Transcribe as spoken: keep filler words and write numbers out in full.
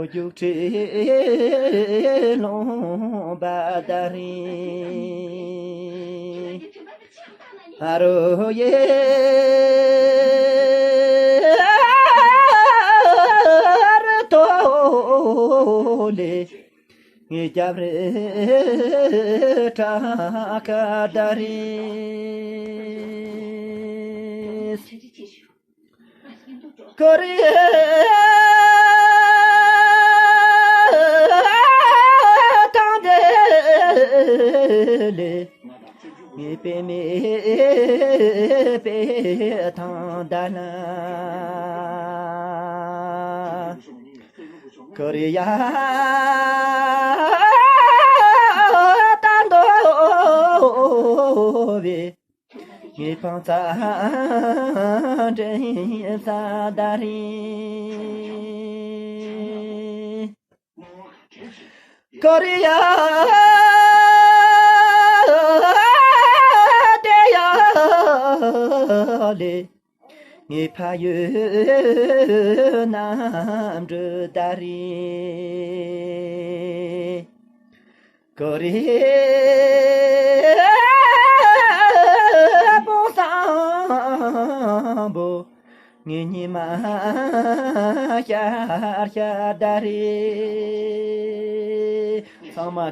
རྒྱུག་ཁྲི་ལོང་བ་ད་རིང་ཨ་རོ་ཡེ་རུ་ཏོ་ལེ། ངའི་རྒྱབ་རི་བྲག་ཁ་ད་རིང་། ཀོ་རི་ཡ་ཐང་དེ་ལེ། ངའི་པེ་མེ་པེ་ཐང་ད་ན། ཀོ་རི་ཡ་ད་འདོ་བའི། ངའི་ཕང་ཚ་འདྲེན་ས་ད་རིང་། ཀོ་རི་ཡ་དེ་ཡ་ལེ། ངའི་ཕ་ཡུལ་གནམ་གྲུ་ད་རིང་། ཀོ་རི་སྤུངས་བཟང་པོ། ངའི་ཉི་མ་ཤར་ཤར་ད་རེད། ཚང་མ་